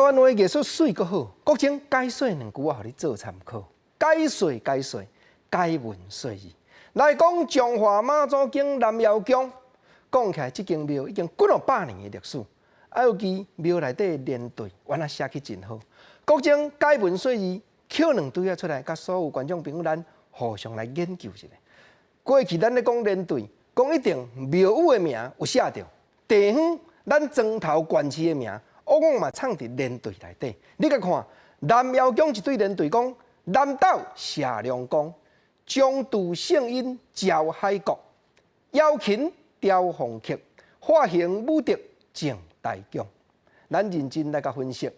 灣話藝術媠閣好，國珍解說兩句，我予你做參考。解說解說，解文說字。來講彰化媽祖宮南瑤宮，講起來這間廟已經幾若百年的歷史，啊，尤其廟內底連對，原來寫起真好。國珍解文說字，抾兩對仔出來，佮所有觀眾朋友咱互相來研究一下。過去咱咧講連對，講一定廟宇的名有寫著，地方咱莊頭縣市的名，往往嘛藏佇連對內底。你共看南瑤宮一對連對講，南斗謝龍公，將渡聖嬰招海國，瑤琴雕鳳曲，化形武德正大將。咱認真來共分析，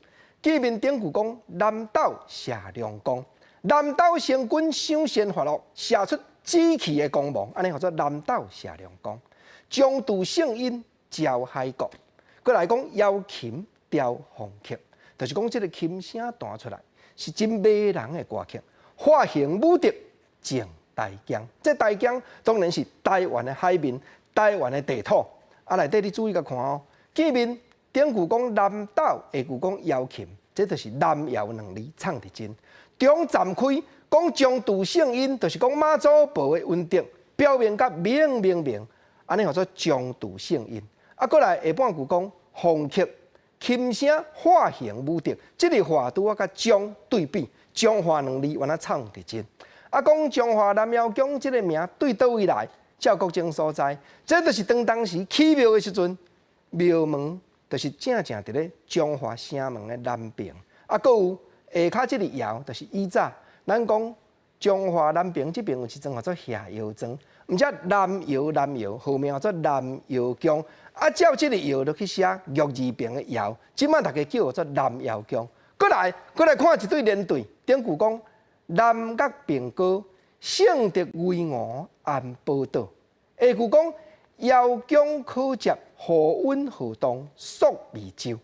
記面頂句講南斗謝龍公，南斗星君賞仙發樂，射出紫氣的光芒，按呢號做南斗謝龍公。將渡聖嬰招海國，閣來講瑤琴雕鳳曲，就是講這个琴聲彈出來是真迷人的歌曲。化形武德正台江，這台江當然是台灣的海面，台灣的地土。啊，內底你注意共看哦，見面頂句講南斗，下句講瑤琴，這就是南瑤兩字藏佇真。中站開講將渡聖嬰，就是講媽祖婆的恩德，表明甲明明明，按呢號做將渡聖嬰。啊，閣來下半句講鳳曲琴聲化形武德，這个化拄仔佮將對比，彰化兩字原來藏佇真。啊，講彰化南瑤宮這个名對佗位來？照國珍所知，這就是當當時起廟的時陣，廟門就是正正佇咧彰化城門的南邊。啊，閣有下跤這个瑤，就是以早咱講彰化南爿這邊有一莊號做霞瑤莊，毋則南瑤南瑤，號名號做南瑤宮。啊，照這个瑤落去寫玉字邊的瑤，這擺大家叫做南瑤宮。閣來，閣來看一對連對，頂句講南岳平高，聖德巍峨安寶島。下句講瑤宮可接和穩河東溯湄洲。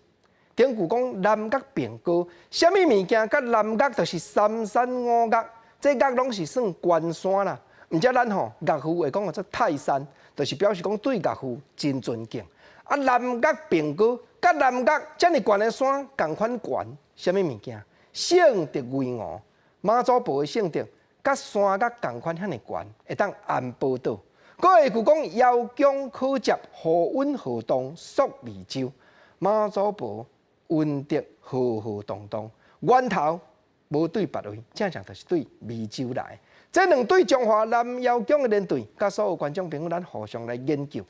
頂句講南岳平高，啥物物件？佮南岳就是三山五岳，這岳攏是算懸山啦。毋則咱吼岳父會講號做泰山，就是表示講對岳父真尊敬。啊，南岳平高，佮南岳遮爾懸的山仝款懸，啥物物件？聖德巍峨，媽祖婆的聖德，佮山岳仝款遐爾懸，會當安寶島。閣下句講瑤宮可接和穩河東溯湄洲，媽祖婆恩德浩浩蕩蕩，源頭無對別位，正正就是對湄洲來。這兩對彰化南瑤宮的連對，佮所有觀眾朋友，咱互相來研究。